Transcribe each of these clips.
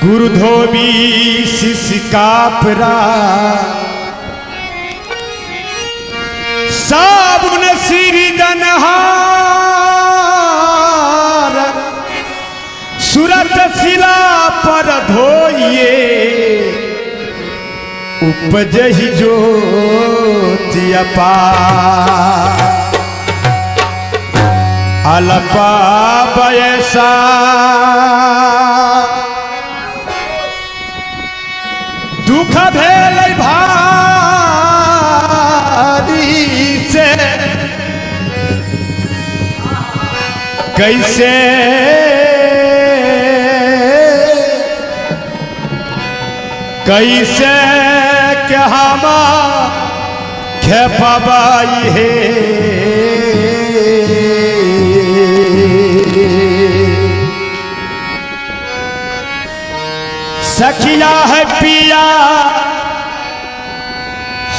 गुरु धोबी शिष कापरा साबुन सिरजनहार सुरत शिला पर धोइए उपजहि ज्योति अपार। अल्प बयसा दुख भेल भारी से कैसे कैसे के हम खेपबाई हे। सखिया है पिया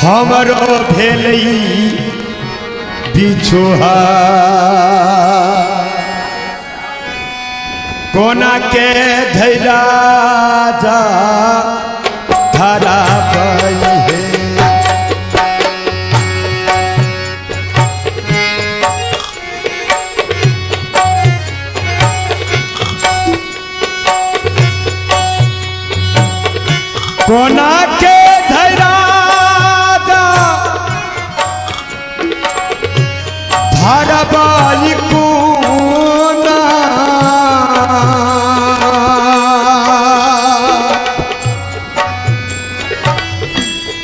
हमरो भेलई बिछोहा कोना के धैरा जा धरा हे। कोना के धैरा जा धरबाई कोना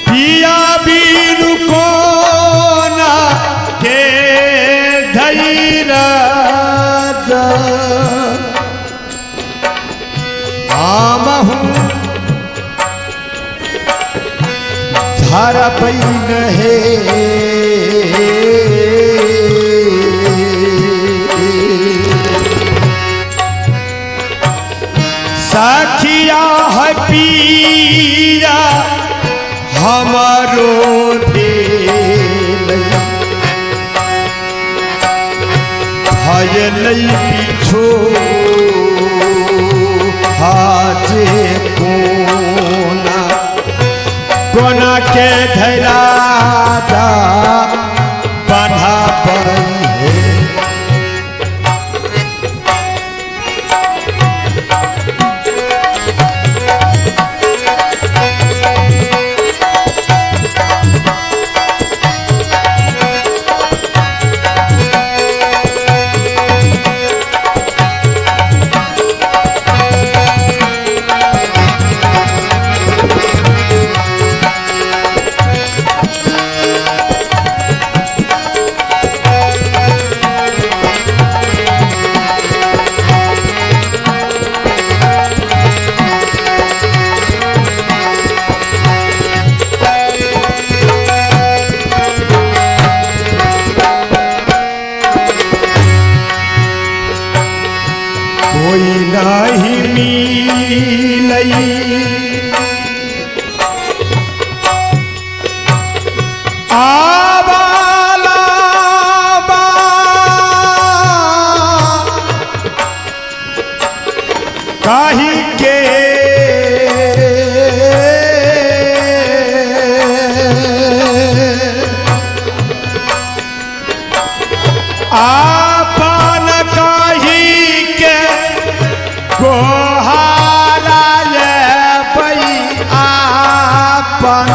पिया बीनु कोना के धैरा जा आमहू धारा पैन हे। सखिया है पिया हमारो भेल भयल पीछो हाथे कोना कोना के धैरा दा बाधा पई हे। कोई नहीं मिलई आवाला बा काही के आपन काही के गोहारा ये पई आपन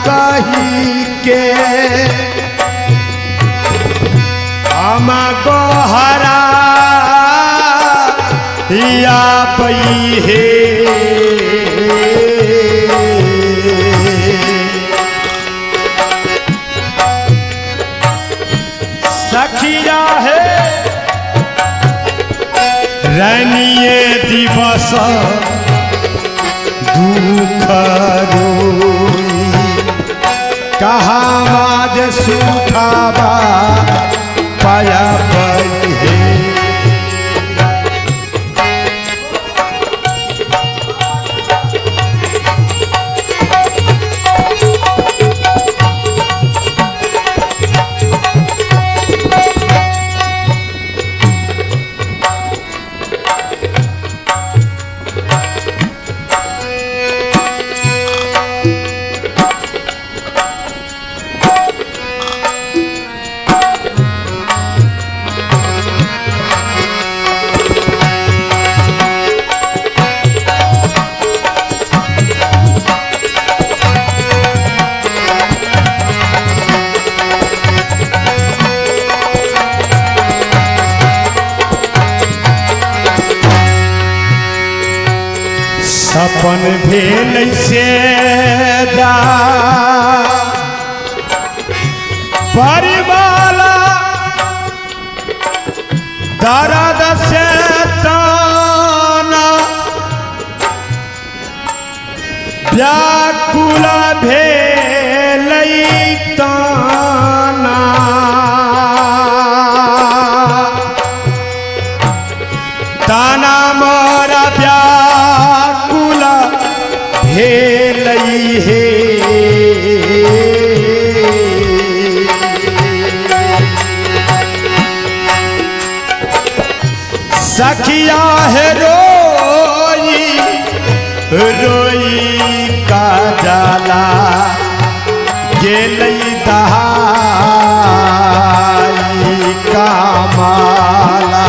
कही के हम गोहरा या पई हे। सखिया है रनिए दिवस दुख रोई कहाँ माज सुखाबा पाया पई हे। सपन भेल से परिवाला दर्द से ताना व्याकुल भेल ताना। ताना मोरा व्याकुल भेल हे। सखिया है रोई रोई का जाला गेलई दहाई कामाला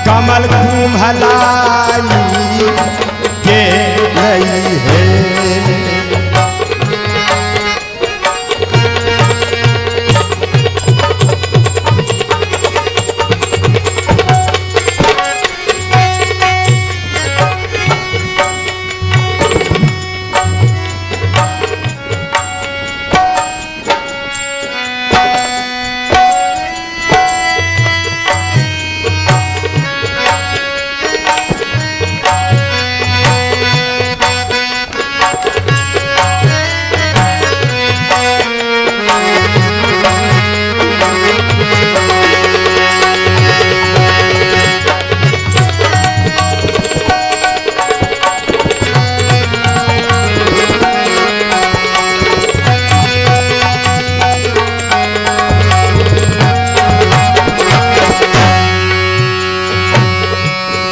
कमल कुम्हलाई गेलई हे।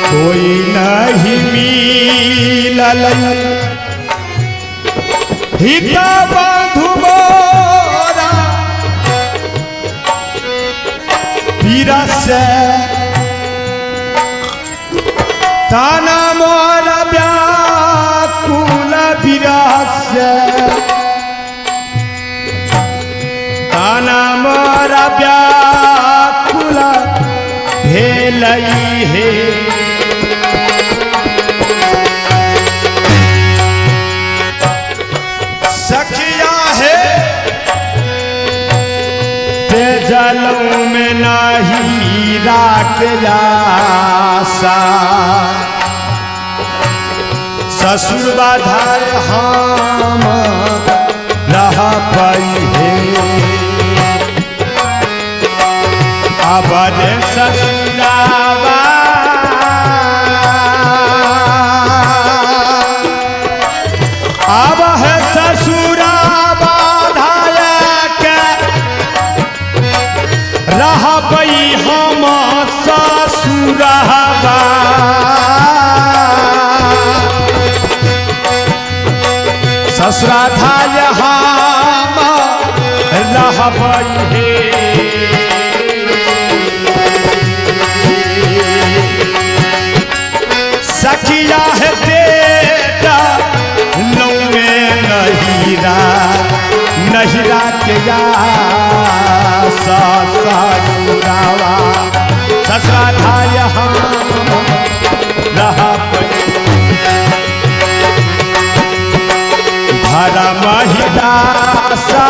कोई नहीं मिलल हिता बंधु मोरा पीरा से ताना मोरा व्याकुल पीरा से ताना मोरा व्याकुल भेलई हे। सखिया है ते जलों में नहीं राख आशा ससुर बाधार हम रह पाई हे। अब रे ससुरावा अब है ससुरा बाधाया के रहबई हम ससुरहबा। ससुरा धाय हम रहबई हे। सखिया है बेटा लौवे नहीरा नहीरा के ससुरावा ससुरा धाय हम रहबई धर्म ही दासा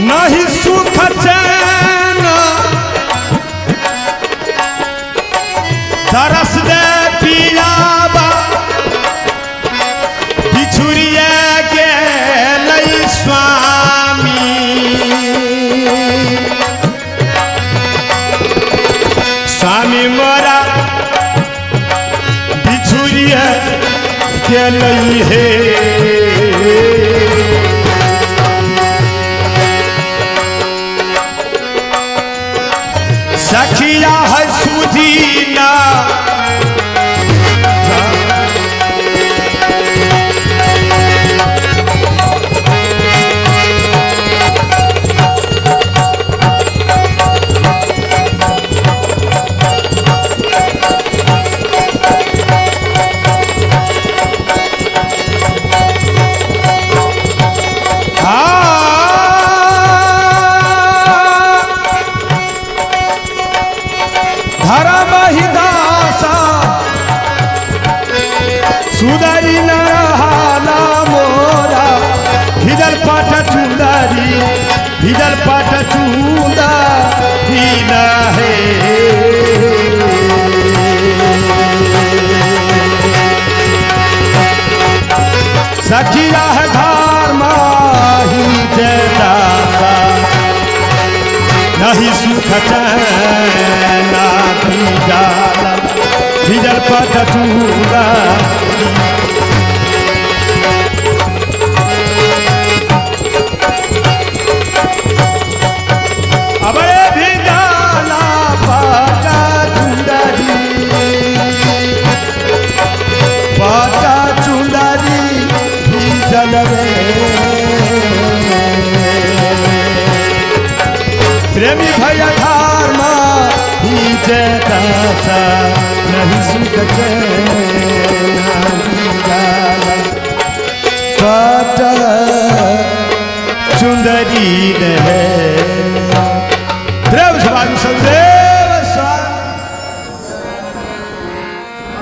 नहीं सुख चैन दरस दे पियाबा बिछुरिया गेलई स्वामी। स्वामी मोरा बिछुरिया गेलई हे। सखिया है सुधीना हाँ। धर्म ही दासा सुदरी न रहाला मोरा, भिजल पाट चुंदरी, भिजल पाट चुंदरी न हे। सखिया है धार माही जैदासा, नहीं सुख चैना भिजाला, भिजल पट चूड़ा। अबरे भिजाला पट चुंदरी, पाटा चुंदरी भीजल रे। प्रेमी भैया धारमा भीजे दासा, नहीं सुख चैना भीजाला, पाटा चुंदरी रे।